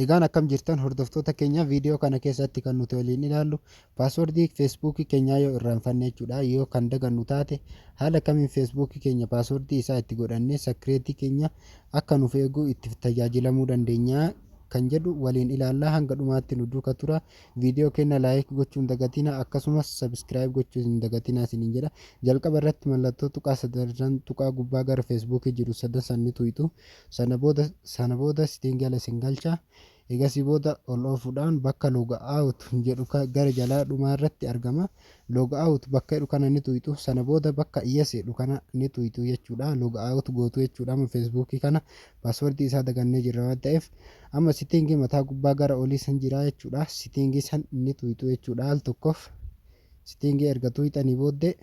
Egaan akkam jirtan, hordoftoota keenya? Viidiyoo kana keessatti kan nuti waliin ilaallu paaswordii Feesbuukii keenyaa yoo irraanfanne jechuudha, yoo kan dagannu taate, haala kamiin Feesbuukii keenya paaswordii isaa itti godhannee secret keenya akka nuuf eeguu itti tajaajilamuu dandeenya kan jedhu waliin ilaallaa. Hanga dhumaatti nu duuka tura. Viidiyoo keenya like gochuu hin dagatina, akkasumas subscribe gochuu hin dagatina isiniin jedha. Jalqaba irratti mallattoo tuqaa sadan, tuqaa gubbaa gara Feesbuukii jiru sadan san ni tuqxu. Sana booda setting jala isin galcha. Egasii booda ol oofuudhaan bakka log out jedhu gara jalaa dhumaa irratti argama. Log out bakka jedhu kana ni tuqxu. Sana booda bakka yes jedhu kana ni tuqxu jechuudha. Log out gootu jechuudha. Amma Feesbuukii kana paaswordii isaa dagannee jirra waan ta'eef, amma setting mataa gubbaa gara olii san jira jechuudha. Setting san ni tuqxu jechuudha. Al tokkoof setting erga tuqxanii booddee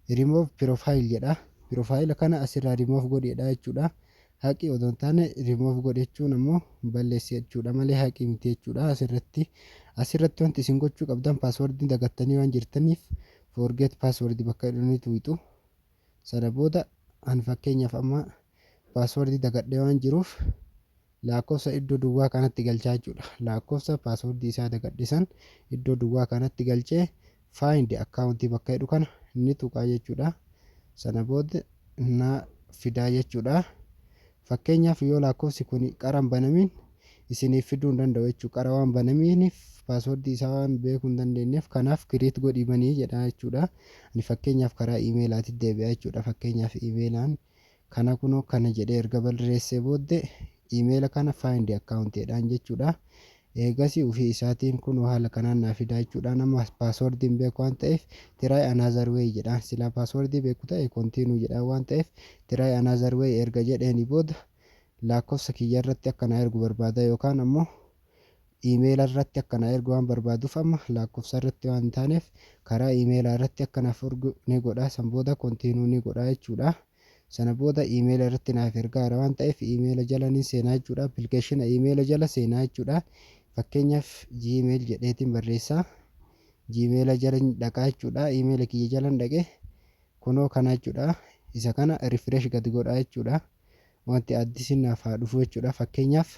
remove profile jedha. Profile kana asirraa remove godheedha jechuudha. Haqi odoo hin taane, remove godhe jechuun ammoo balleessi jechuudha malee haqi miti jechuudha. Asirratti wanti isin gochuu qabdan, paaswordii dagattanii waan jirtaniif, forget password bakka jedhu ni tuqxu. Sana booda ani fakkeenyaaf amma paaswordii dagadhee waan jiruuf, lakkoofsa iddoo duwwaa kanatti galchaa jechuudha. Lakkoofsa paaswordii isaa dagadhe san iddoo duwwaa kanatti galchee find account bakka jedhu kana ni tuqaa jechuudha. Sana booda na fidaa jechuudha. Fakkeenyaaf yoo lakkoofsi kun qara hin banamin isiniif fiduu hin danda'u jechuudha. Qara waan banaminiif paaswordii isaa waan beekuu hin dandeenyeef, kanaaf create godhii banii jedha jechuudha. Ani fakkeenyaaf karaa iimeelaatti deebi'a jechuudha. Fakkeenyaaf iimeelaan kana kunoo kana jedhee erga barreessee booddee, iimeela kana find account jedhaan jechuudha. Eegasii ofii isaatiin kun haala kanaan naa fidaa jechuudha. Nama paaswordii hin beeku waan ta'eef, try another way jedhaan. Silaa paaswordii beeku ta'e continue jedhaan. Waan ta'eef try another way erga jedheeni booda, lakkoofsa kiyya irratti akka na ergu barbaada yookaan ammoo iimeela irratti akka na ergu waan barbaaduuf, amma lakkoofsa irratti waan hin taaneef, karaa iimeelaa irratti akka naaf ergu ni godha. San booda continue ni godha jechuudha. Sana booda iimeela irratti naaf ergaara waan ta'eef, iimeela jala ni seenaa jechuudha. Appilikeeshina iimeela jala seenaa jechuudha. Fakkeenyaaf Gmail jedheetiin barreessaa. Gmaila jala dhaqaa jechuudha. Iimeela kiyya jalan dhaqe, kunoo kana jechuudha. Isa kana refresh gadi godhaa jechuudha. Wanti addisiin naaf haa dhufu jechuudha. Fakkeenyaaf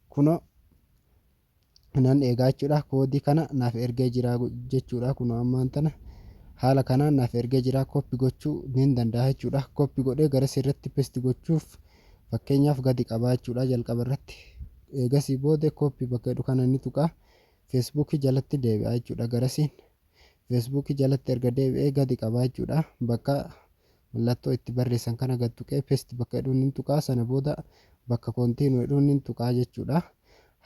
kunoo nan eegaa jechuudha. Koodii kana naaf ergee jira jechuudha. Kunoo ammaan tana haala kanaan naaf ergee jira. Copy gochuu nin danda'a jechuudha. Copy godhee gara sirriitti paste gochuuf, fakkeenyaaf gadi qabaa jechuudha jalqaba irratti. Eegasii booda copy bakka jedhu kana ni tuqaa. Feesbuukii jalatti deebi'a jechuudha garasiin. Feesbuukii jalatti erga deebi'ee gadi qabaa jechuudha. Bakka mallattoo itti barreessan kana gad tuqee paste bakka jedhu ni tuqaa. Sana booda bakka continue jedhu ni tuqaa jechuudha.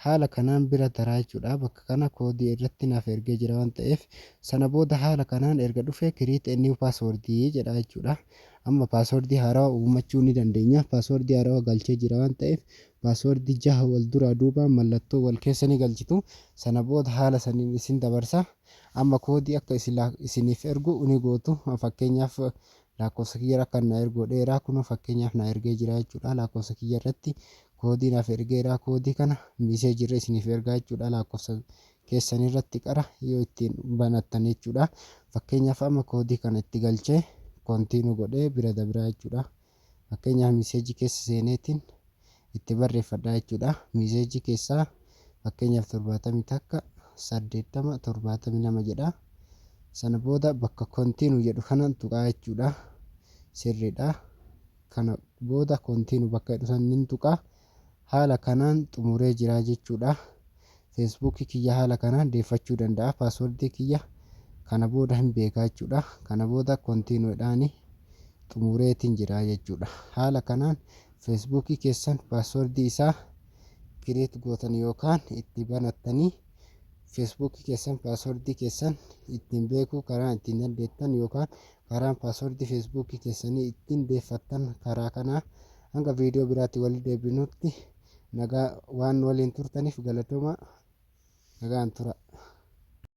Haala kanaan bira taraa jechuudha. Bakka kana koodii irratti naaf ergee jira waan ta'eef, sana booda haala kanaan erga dhufee create a new password jedha jechuudha. Amma paaswordii haarawaa uumachuu ni dandeenya. Paaswordii haarawaa galchee jira waan ta'eef, paaswordii jaha wal duraa duubaan mallattoo wal keessa ni galchitu. Sana booda haala saniin isin dabarsa. Amma koodii akka isiniif ergu ni gootu. Fakkeenyaaf lakkoofsa kiyya akka na ergu godheera. Kunoo fakkeenyaaf na ergee jira jechuudha. Lakkoofsa kiyya irratti koodii naaf ergeera. Koodii kana message irra isiniif ergaa jechuudha. Lakkoofsa keessan irratti qara yoo ittiin banattan jechuudha. Fakkeenyaaf amma koodii kana itti galchee continue godhee bira dabraa jechuudha. Fakkeenyaaf message keessa seeneetiin itti barreeffadha jechuudha. Message keessaa fakkeenyaaf 71 80 72 jedha. Sana booda bakka continue jedhu kana tuqaa jechuudha. Sirriidha. Kana booda continue bakka jedhu san nin tuqaa. Haala kanaan xumuree jira jechuudha. Feesbuukii kiyya haala kanaan deeffachuu danda'a. Paaswordii kiyya kana booda hin beekaa jechuudha. Kana booda continuedhaani xumureetiin jira jechuudha. Haala kanaan Feesbuukii keessan paaswordii isaa create gootan yookaan itti banattanii, Feesbuukii keessan paaswordii keessan ittiin beekuu karaa ittiin dandeettan yookaan karaan paaswordii Feesbuukii keessanii ittiin deeffattan karaa kanaa. Hanga viidiyoo biraatti walitti deebinutti nagaa waan waliin turtaniif galatooma, nagaan tura.